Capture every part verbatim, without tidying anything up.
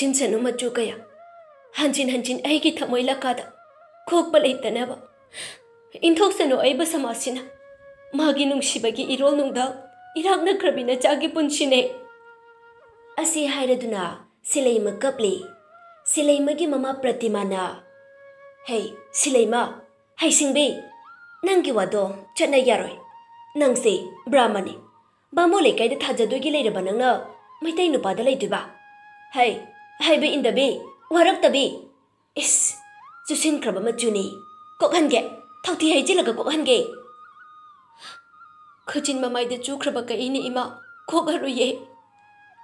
ꯆꯤꯟꯁꯅꯨ ꯃꯆꯨ ꯀꯌꯥ, ꯍꯟꯖꯤꯟ ꯍꯟꯖꯤꯟ ꯑꯩꯒꯤ ꯊꯃꯣꯏ ꯂꯀꯥꯗ ꯈꯣꯛꯄ ꯂꯩꯇꯅꯕ꯫ ꯏꯟꯊꯣꯛꯁꯅꯨ ꯑꯏꯕ ꯁꯃꯥꯖꯁꯤꯅ ꯃꯥꯒꯤ ꯅꯨꯡꯁꯤꯕꯒꯤ ꯏꯔꯣꯜ ꯅꯨꯡꯗ ꯏꯔꯥꯛꯅꯈ꯭ꯔꯕꯤ ꯅꯆꯥꯒꯤ ꯄꯨꯟꯁꯤꯅꯦ꯫ ꯑꯁꯤ ꯍꯥꯏꯔꯗꯨꯅ ꯁꯤꯂꯩꯃ ꯀꯞꯂꯤ꯫ ꯁꯤꯂꯩꯃꯒꯤ ꯃꯃꯥ ꯄ꯭ꯔꯇꯤꯃꯥꯅ, "ꯍꯦ, ꯁꯤꯂꯩꯃ, ꯍꯩꯁꯤꯡꯕꯤ, ꯅꯪꯒꯤ ꯋꯥꯗꯣ ꯆꯠꯅ ꯌꯥꯔꯣꯏ꯫ ꯅꯪꯁꯦ ꯕ꯭ꯔꯥꯍꯃꯅꯤ꯫ ꯕꯥꯃꯣꯟ ꯂꯩꯀꯥꯏꯗ ꯊꯥꯖꯗꯣꯏꯒꯤ ꯂꯩꯔꯕ ꯅꯪꯅ ꯃꯩꯇꯩ ꯅꯨꯄꯥꯗ ꯂꯩꯗꯣꯏꯕ? ꯍꯩ, ꯍꯥꯏꯕ ꯏꯟꯗꯕꯤ, ꯋꯥꯔꯛꯇꯕꯤ꯫ ꯏꯁ, ꯆꯨꯁꯤꯟꯈ꯭ꯔꯕ ꯃꯆꯨꯅꯤ꯫ ꯀꯣꯛꯍꯟꯒꯦ, ꯊꯥꯎꯊꯤ ꯍꯩꯖꯤꯜꯂꯒ ꯀꯣꯛꯍꯟꯒꯦ꯫" ꯈꯨꯖꯤꯟ ꯃꯃꯥꯏꯗ ꯆꯨꯈ꯭ꯔꯕ ꯀꯛꯏꯅꯤ ꯏꯃꯥ, ꯀꯣꯛꯍꯜꯂꯨꯏꯌꯦ꯫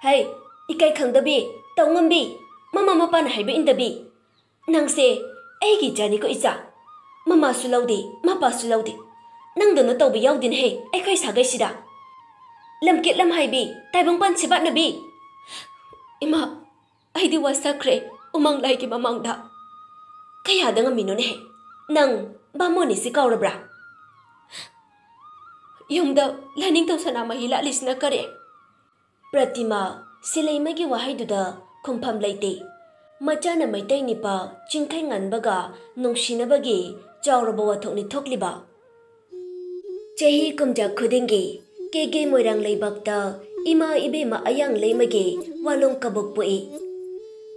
ꯍꯩ, ꯏꯀꯥꯏ ꯈꯪꯗꯕꯤ, ꯇꯧꯉꯝꯕꯤ, ꯃꯃꯥ ꯃꯄꯥꯅ ꯍꯥꯏꯕ ꯏꯟꯗꯕꯤ꯫ ꯅꯪꯁꯦ ꯑꯩꯒꯤ ꯏꯆꯥꯅꯤꯀꯣ ꯏꯆꯥ꯫ ꯃꯃꯥꯁꯨ ꯂꯧꯗꯦ, ꯃꯄꯥꯁꯨ ꯂꯧꯗꯦ꯫ ꯅꯪꯗꯧꯅ ꯇꯧꯕ ꯌꯥꯎꯗꯦꯅꯦꯍꯦ ꯑꯩꯈꯣꯏ ꯁꯥꯒꯩꯁꯤꯗ꯫ ꯂꯝꯀꯦꯠ ꯂꯝꯍꯥꯏꯕꯤ, ꯇꯥꯏꯕꯪꯄꯥꯟ ꯁꯦꯕꯥꯠꯅꯕꯤ꯫ ꯏꯃꯥ, ꯑꯩꯗꯤ ꯋꯥꯁꯛꯈ꯭ꯔꯦ ꯎꯃꯪ ꯂꯥꯏꯒꯤ ꯃꯃꯥꯡꯗ꯫ ꯀꯌꯥꯗ ꯉꯝꯃꯤꯅꯣꯅꯦꯍꯦ? ꯅꯪ ꯕꯥꯃꯣꯟꯅꯤꯁꯤ ꯀꯥꯎꯔꯕ꯭ꯔꯥ? ꯌꯨꯝꯗ ꯂꯥꯏꯅꯤꯡꯊꯧ ꯁꯅꯥꯃꯍꯤ ꯂꯥꯠꯂꯤꯁꯤꯅ ꯀꯔꯤ? ꯄ꯭ꯔꯇꯤꯃꯥ ꯁꯤꯂꯩꯃꯒꯤ ꯋꯥꯍꯩꯗꯨꯗ ꯈꯨꯝꯐꯝ ꯂꯩꯇꯦ꯫ ꯃꯆꯥꯅ ꯃꯩꯇꯩ ꯅꯤꯄꯥ ꯆꯤꯡꯈꯩ ꯉꯥꯟꯕꯒ ꯅꯨꯡꯁꯤꯅꯕꯒꯤ ꯆꯥꯎꯔꯕ ꯋꯥꯊꯣꯛꯅꯤ ꯊꯣꯛꯂꯤꯕ꯫ ꯆꯍꯤ ꯀꯨꯝꯖꯥ ꯈꯨꯗꯤꯡꯒꯤ ꯀꯦꯒꯦ ꯃꯣꯏꯔꯥꯡ ꯂꯩꯕꯥꯛꯇ ꯏꯃꯥ ꯏꯕꯦꯝꯃ ꯑꯌꯥꯡ ꯂꯩꯃꯒꯤ ꯋꯥꯂꯣꯡ ꯀꯕꯣꯛ ꯄꯣꯛꯏ꯫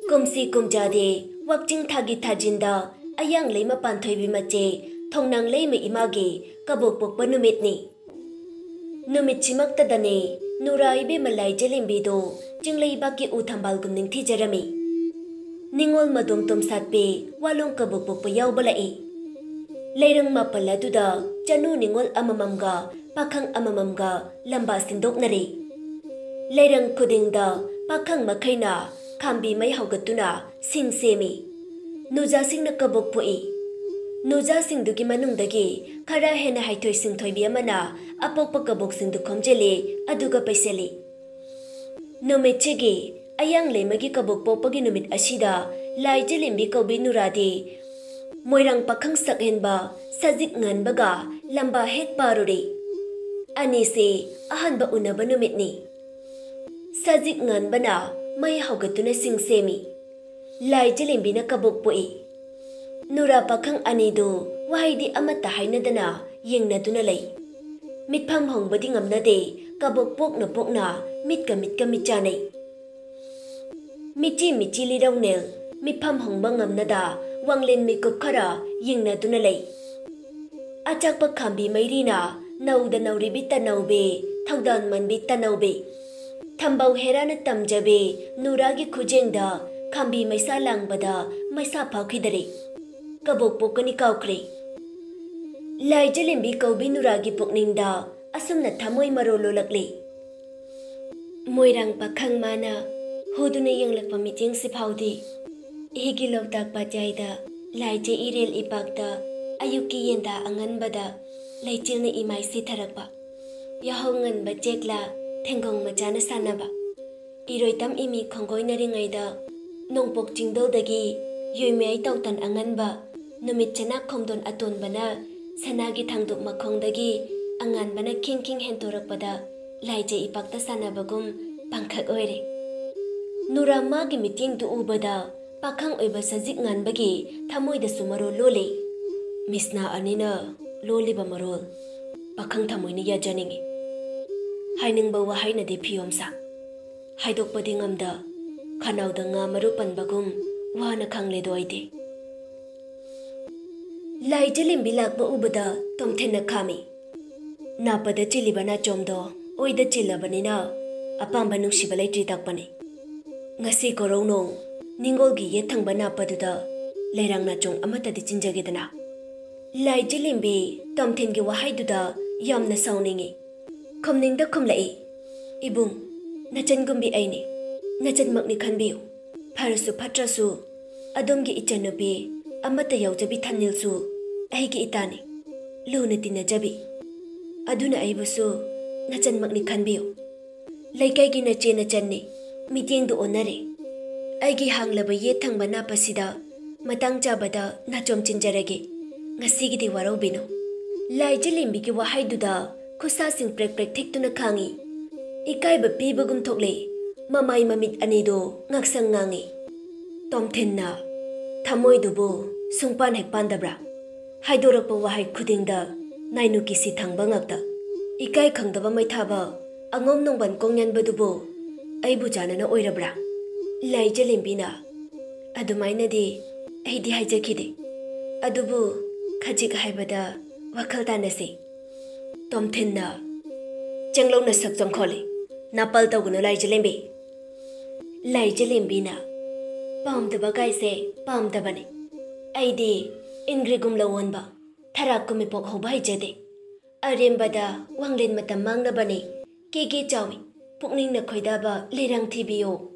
ꯀꯨꯝꯁꯤ ꯀꯨꯝꯖꯥꯗꯤ ꯋꯥꯛꯆꯤꯡ ꯊꯥꯒꯤ ꯊꯥꯖꯤꯟꯗ ꯑꯌꯥꯡ ꯂꯩꯃ ꯄꯥꯟꯊꯣꯏꯕꯤ ꯃꯆꯦ ꯊꯣꯡꯅꯥꯡ ꯂꯩꯃ ꯏꯃꯥꯒꯤ ꯀꯕꯣꯛ ꯄꯣꯛꯄ ꯅꯨꯃꯤꯠꯅꯤ꯫ ꯅꯨꯃꯤꯠꯁꯤꯃꯛꯇꯗꯅꯦ ꯅꯨꯔꯥ ꯏꯕꯦꯝꯃ ꯂꯥꯏ ꯖꯂꯦꯝꯕꯤꯗꯨ ꯆꯤꯡꯂꯩꯕꯥꯛꯀꯤ ꯎ ꯊꯝꯕꯥꯜꯒꯨꯝ ꯅꯤꯡꯊꯤꯖꯔꯝꯃꯤ꯫ ꯅꯤꯉꯣꯜ ꯃꯗꯣꯝ ꯇꯣꯝꯁꯥꯠꯄꯤ ꯋꯥꯂꯣꯡ ꯀꯕꯣꯛ ꯄꯣꯛꯄ ꯌꯥꯎꯕ ꯂꯥꯛꯏ꯫ ꯂꯩꯔꯪ ꯃꯥꯄꯜ ꯑꯗꯨꯗ ꯆꯅꯨ ꯅꯤꯉꯣꯜ ꯑꯃꯃꯝꯒ ꯄꯥꯈꯪ ꯑꯃꯃꯝꯒ ꯂꯝꯕꯥ ꯁꯤꯟꯗꯣꯛꯅꯔꯦ꯫ ꯂꯩꯔꯪ ꯈꯨꯗꯤꯡꯗ ꯄꯥꯈꯪ ꯃꯈꯩꯅ ꯈꯥꯝꯕꯤ ꯃꯩ ꯍꯧꯒꯠꯇꯨꯅ ꯁꯤꯡ ꯁꯦꯝꯃꯤ꯫ ꯅꯨꯖꯥꯁꯤꯡꯅ ꯀꯕꯣꯛ ꯄꯣꯛꯏ꯫ ꯅꯨꯖꯥꯁꯤꯡꯗꯨꯒꯤ ꯃꯅꯨꯡꯗꯒꯤ ꯈꯔ ꯍꯦꯟꯅ ꯍꯩꯊꯣꯏ ꯁꯤꯡꯊꯣꯏꯕꯤ ꯑꯃꯅ ꯑꯄꯣꯛꯄ ꯀꯕꯣꯛꯁꯤꯡꯗꯨ ꯈꯣꯝꯖꯤꯜꯂꯤ, ꯑꯗꯨꯒ ꯄꯩꯁꯤꯜꯂꯤ꯫ ꯅꯨꯃꯤꯠꯁꯤꯒꯤ ꯑꯌꯥꯡ ꯂꯩꯃꯒꯤ ꯀꯕꯣꯛ ꯄꯣꯛꯄꯒꯤ ꯅꯨꯃꯤꯠ ꯑꯁꯤꯗ ꯂꯥꯏ ꯖꯂꯦꯝꯕꯤ ꯀꯧꯕꯤ ꯅꯨꯔꯥꯗꯤ ꯃꯣꯏꯔꯥꯡ ꯄꯥꯈꯪ ꯁꯛꯍꯦꯟꯕ ꯁꯖꯤꯛ ꯉꯥꯟꯕꯒ ꯂꯝꯕꯥ ꯍꯦꯛ ꯄꯥꯔꯨꯔꯦ꯫ ꯑꯅꯤꯁꯦ ꯑꯍꯥꯟꯕ ꯎꯅꯕ ꯅꯨꯃꯤꯠꯅꯤ꯫ ꯁꯖꯤꯛ ꯉꯥꯟꯕꯅ ꯃꯩ ꯍꯧꯒꯠꯇꯨꯅ ꯁꯤꯡ ꯁꯦꯝꯃꯤ꯫ ꯂꯥꯏ ꯖꯤꯂꯤꯝꯕꯤꯅ ꯀꯕꯣꯛ ꯄꯣꯛꯏ꯫ ꯅꯨꯔꯥ ꯄꯥꯈꯪ ꯑꯅꯤꯗꯨ ꯋꯥꯍꯩꯗꯤ ꯑꯃꯠꯇ ꯍꯥꯏꯅꯗꯅ ꯌꯦꯡꯅꯗꯨꯅ ꯂꯩ꯫ ꯃꯤꯠꯐꯝ ꯍꯣꯡꯕꯗꯤ ꯉꯝꯅꯗꯦ, ꯀꯕꯣꯛ ꯄꯣꯛꯅ ꯄꯣꯛꯅ ꯃꯤꯠꯀ ꯃꯤꯠꯀ ꯃꯤꯠ ꯆꯥꯅꯩ꯫ ꯃꯤꯆꯤ ꯃꯤꯆꯤ ꯂꯤꯔꯧꯅꯦꯜ, ꯃꯤꯠꯐꯝ ꯍꯣꯡꯕ ꯉꯝꯅꯗ ꯋꯥꯡꯂꯦꯟ ꯃꯤꯀꯨꯞ ꯈꯔ ꯌꯦꯡꯅꯗꯨꯅ ꯂꯩ꯫ ꯑꯆꯥꯛꯄ ꯈꯥꯝꯕꯤ ꯃꯩꯔꯤꯅ ꯅꯧꯗ ꯅꯧꯔꯤꯕꯤ ꯇꯅꯧꯕꯤ, ꯊꯧꯗꯥꯟ ꯃꯟꯕꯤ ꯇꯅꯧꯕꯤ꯫ ꯊꯝꯕꯧ ꯍꯦꯔꯥꯅ ꯇꯝꯖꯕꯤ ꯅꯨꯔꯥꯒꯤ ꯈꯨꯖꯦꯡꯗ ꯈꯥꯝꯕꯤ ꯃꯩꯁꯥ ꯂꯥꯡꯕꯗ ꯃꯩꯁꯥ ꯐꯥꯎꯈꯤꯗꯔꯦ꯫ ꯀꯕꯣꯛ ꯄꯣꯛꯀꯅꯤ ꯀꯥꯎꯈ꯭ꯔꯦ꯫ ꯂꯥꯏ ꯖꯤꯂꯤꯝꯕꯤ ꯀꯧꯕꯤ ꯅꯨꯔꯥꯒꯤ ꯄꯨꯛꯅꯤꯡꯗ ꯑꯁꯨꯝꯅ ꯊꯃꯣꯏ ꯃꯔꯣ ꯂꯣꯜꯂꯛꯂꯤ꯫ ꯃꯣꯏꯔꯥꯡ ꯄꯥꯈꯪ ꯃꯥꯅ ꯍꯨꯗꯨꯅ ꯌꯦꯡꯂꯛꯄ ꯃꯤꯠꯌꯦꯡꯁꯤ ꯐꯥꯎꯗꯤ ꯏꯍꯤꯒꯤ ꯂꯣꯛꯇꯥꯛ ꯄꯥꯠꯌꯥꯏꯗ ꯂꯥꯏꯖꯦ ꯏꯔꯦꯜ ꯏꯄꯥꯛꯇ ꯑꯌꯨꯛꯀꯤ ꯌꯦꯟꯗꯥ ꯑꯉꯟꯕꯗ ꯂꯩꯆꯤꯜꯅ ꯏꯃꯥꯏ ꯁꯤꯊꯔꯛꯄ, ꯌꯥꯍꯧ ꯉꯟꯕ ꯆꯦꯛꯂꯥ ꯊꯦꯡꯒꯣꯡ ꯃꯆꯥꯅ ꯁꯥꯟꯅꯕ, ꯏꯔꯣꯏꯇꯝ ꯏꯃꯤ ꯈꯣꯡꯒꯣꯏꯅꯔꯤꯉꯩꯗ ꯅꯣꯡꯄꯣꯛ ꯆꯤꯡꯗꯣꯜꯗꯒꯤ ꯌꯣꯏꯃꯌꯥꯏ ꯇꯧꯇꯟ ꯑꯉꯟꯕ ꯅꯨꯃꯤꯠ ꯆꯅꯥꯛ ꯈꯣꯡꯗꯣꯟ ꯑꯇꯣꯟꯕꯅ ꯁꯅꯥꯒꯤ ꯊꯥꯡꯗꯨꯞ ꯃꯈꯣꯡꯗꯒꯤ ꯑꯉꯥꯟꯕꯅ ꯈꯤꯡ ꯈꯤꯡ ꯍꯦꯟꯇꯣꯔꯛꯄꯗ ꯂꯥꯏꯖꯩ ꯏꯄꯥꯛꯇ ꯁꯥꯟꯅꯕꯒꯨꯝ ꯄꯥꯡꯈꯛ ꯑꯣꯏꯔꯦ꯫ ꯅꯨꯔꯥ ꯃꯥꯒꯤ ꯃꯤꯠꯌꯦꯡꯗꯨ ꯎꯕꯗ ꯄꯥꯈꯪ ꯑꯣꯏꯕ ꯁꯖꯤꯛ ꯉꯥꯟꯕꯒꯤ ꯊꯃꯣꯏꯗꯁꯨ ꯃꯔꯣꯜ ꯂꯣꯜꯂꯤ꯫ ꯃꯤꯁꯅꯥ ꯑꯅꯤꯅ ꯂꯣꯜꯂꯤꯕ ꯃꯔꯣꯜ ꯄꯥꯈꯪ ꯊꯃꯣꯏꯅ ꯌꯥꯖꯅꯤꯡꯏ꯫ ꯍꯥꯏꯅꯤꯡꯕ ꯋꯥꯍꯩꯅꯗꯤ ꯐꯤꯌꯣꯝ ꯁꯥ꯫ ꯍꯥꯏꯗꯣꯛꯄꯗꯤ ꯉꯝꯗ, ꯈꯅꯥꯎꯗ ꯉꯥ ꯃꯔꯨ ꯄꯟꯕꯒꯨꯝ ꯋꯥꯅ ꯈꯥꯡꯂꯦꯗꯣ ꯑꯩꯗꯤ꯫ ꯂꯥꯏ ꯖꯤꯂꯤꯝꯕꯤ ꯂꯥꯛꯄ ꯎꯕꯗ ꯇꯣꯝꯊꯤꯟꯅ ꯈꯥꯝꯃꯤ꯫ ꯅꯥꯞꯄꯗ ꯆꯤꯜꯂꯤꯕ ꯅꯥꯆꯣꯝꯗꯣ ꯑꯣꯏꯗ ꯆꯤꯜꯂꯕꯅꯤꯅ ꯑꯄꯥꯝꯕ ꯅꯨꯡꯁꯤꯕ ꯂꯩꯇ꯭ꯔꯤ ꯇꯥꯛꯄꯅꯤ꯫ ꯉꯁꯤ ꯀꯣꯔꯧꯅꯣꯡ ꯅꯤꯡꯒꯣꯜꯒꯤ ꯌꯦꯠ ꯊꯪꯕ ꯅꯥꯞꯄꯗꯨꯗ ꯂꯩꯔꯥꯡ ꯅꯥꯆꯣꯡ ꯑꯃꯠꯇꯗꯤ ꯆꯤꯟꯖꯒꯦꯗꯅ꯫ ꯂꯥꯏ ꯖꯤꯂꯤꯝꯕꯤ ꯇꯣꯝꯊꯤꯟꯒꯤ ꯋꯥꯍꯩꯗꯨꯗ ꯌꯥꯝꯅ ꯁꯥꯎꯅꯤꯡꯏ꯫ ꯈꯨꯝꯅꯤꯡꯗ ꯈꯨꯝꯂꯛꯏ, "ꯏꯕꯨꯡ, ꯅꯆꯟꯒꯨꯝꯕꯤ ꯑꯩꯅꯤ, ꯅꯆꯟꯃꯛꯅꯤ ꯈꯟꯕꯤꯌꯨ꯫ ꯐꯔꯁꯨ ꯐꯠꯇ꯭ꯔꯁꯨ ꯑꯗꯣꯝꯒꯤ ꯏꯆꯟꯅꯨꯄꯤ ꯑꯃꯠꯇ ꯌꯥꯎꯖꯕꯤ ꯊꯝꯅꯤꯜꯁꯨ ꯑꯩꯒꯤ ꯏꯇꯥꯅꯤ, ꯂꯨꯅ ꯇꯤꯟꯅꯖꯕꯤ꯫ ꯑꯗꯨꯅ ꯑꯩꯕꯨꯁꯨ ꯅꯆꯟꯃꯛꯅꯤ ꯈꯟꯕꯤꯌꯨ꯫ ꯂꯩꯀꯥꯏꯒꯤ ꯅꯆꯦ ꯅꯆꯟꯅꯤ, ꯃꯤꯠꯌꯦꯡꯗꯨ ꯑꯣꯟꯅꯔꯦ꯫ ꯑꯩꯒꯤ ꯍꯥꯡꯂꯕ ꯌꯦꯠ ꯊꯪꯕ ꯅꯥꯞꯄꯁꯤꯗ ꯃꯇꯥꯡ ꯆꯥꯕꯗ ꯅꯥꯆꯣꯝ ꯆꯤꯟꯖꯔꯒꯦ꯫ ꯉꯁꯤꯒꯤꯗꯤ ꯋꯥꯔꯧꯕꯤꯅꯨ꯫" ꯂꯥꯏ ꯖꯤꯂꯤꯝꯕꯤꯒꯤ ꯋꯥꯍꯩꯗꯨꯗ ꯈꯨꯠꯁꯥꯁꯤꯡ ꯄ꯭ꯔꯦꯛ ꯄ꯭ꯔꯦꯛ ꯊꯤꯛꯇꯨꯅ ꯈꯥꯡꯏ꯫ ꯏꯀꯥꯏꯕ ꯄꯤꯕꯒꯨꯝ ꯊꯣꯛꯂꯦ꯫ ꯃꯃꯥꯏ ꯃꯃꯤꯠ ꯑꯅꯤꯗꯨ ꯉꯥꯛꯁꯪ ꯉꯥꯡꯏ꯫ ꯇꯣꯝꯊꯤꯟꯅ, "ꯊꯃꯣꯏꯗꯨꯕꯨ ꯁꯨꯡꯄꯥꯟ ꯍꯦꯛ ꯄꯥꯟꯗꯕ꯭ꯔꯥ? ꯍꯥꯏꯗꯣꯔꯛꯄ ꯋꯥꯍꯩ ꯈꯨꯗꯤꯡꯗ ꯅꯥꯏꯅꯨ ꯀꯤꯁꯤ ꯊꯥꯡꯕ ꯉꯥꯛꯇ꯫ ꯏꯀꯥꯏ ꯈꯪꯗꯕ ꯃꯩꯊꯥꯕ ꯑꯉꯣꯝ ꯅꯣꯡꯕꯟ ꯀꯣꯡꯌꯥꯟꯕꯗꯨꯕꯨ ꯑꯩꯕꯨ ꯆꯥꯟꯅꯅ ꯑꯣꯏꯔꯕ꯭ꯔꯥ?" ꯂꯥꯏꯖꯂꯦꯝꯕꯤꯅ, "ꯑꯗꯨꯃꯥꯏꯅꯗꯤ ꯑꯩꯗꯤ ꯍꯥꯏꯖꯈꯤꯗꯦ꯫ ꯑꯗꯨꯕꯨ ꯈꯖꯤꯛ ꯍꯥꯏꯕꯗ ꯋꯥꯈꯜ ꯇꯥꯅꯁꯤ꯫" ꯇꯣꯝꯊꯤꯟꯅ, "ꯆꯦꯡꯂꯧꯅ ꯁꯛ ꯆꯪꯈꯣꯜꯂꯤ꯫ ꯅꯥꯄꯜ ꯇꯧꯒꯅꯨ ꯂꯥꯏꯖꯂꯦꯝꯕꯤ꯫" ꯂꯥꯏꯖꯂꯦꯝꯕꯤꯅ, "ꯄꯥꯝꯗꯕ ꯀꯥꯏꯁꯦ ꯄꯥꯝꯗꯕꯅꯤ꯫ ꯑꯩꯗꯤ ꯏꯟꯗ꯭ꯔꯤꯒꯨꯝ ꯂꯧꯑꯣꯟꯕ, ꯊꯔꯥꯛꯀꯨꯝ ꯃꯤꯄꯣꯛ ꯍꯧꯕ ꯍꯩꯖꯗꯦ꯫ ꯑꯔꯦꯝꯕꯗ ꯋꯥꯡꯂꯦꯟ ꯃꯇꯝ ꯃꯥꯡꯅꯕꯅꯤ꯫ ꯀꯦꯒꯦ ꯆꯥꯎꯏ, ꯄꯨꯛꯅꯤꯡꯅ ꯈꯣꯏꯗꯥꯕ ꯂꯩꯔꯥꯡ ꯊꯤꯕꯤꯌꯣ꯫